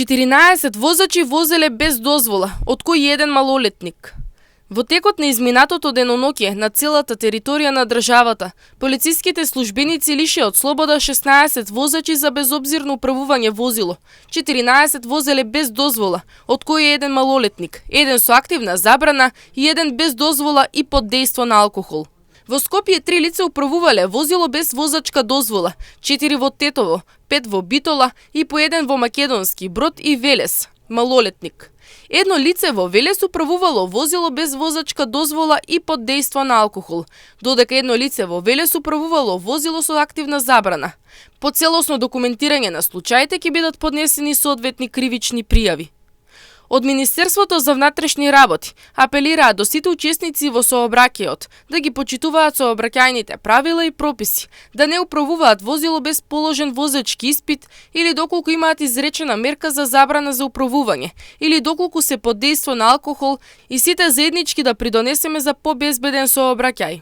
14 возачи возеле без дозвола, од кои еден малолетник. Во текот на изминатото деноноќе на целата територија на државата, полициските службеници лишија од слобода 16 возачи за безобзирно управување возило, 14 возеле без дозвола, од кои еден малолетник, еден со активна забрана и еден без дозвола и под дејство на алкохол. Во Скопје 3 лица управувале возило без возачка дозвола, 4 во Тетово, 5 во Битола и по еден во Македонски Брод и Велес, малолетник. Едно лице во Велес управувало возило без возачка дозвола и под дејство на алкохол, додека едно лице во Велес управувало возило со активна забрана. По целосно документирање на случаите ќе бидат поднесени соодветни кривични пријави. Од Министерството за внатрешни работи апелираат до сите учесници во сообраќајот да ги почитуваат сообраќајните правила и прописи, да не управуваат возило без положен возачки испит или доколку имаат изречена мерка за забрана за управување, или доколку се под дејство на алкохол, и сите заеднички да придонесеме за побезбеден сообраќај.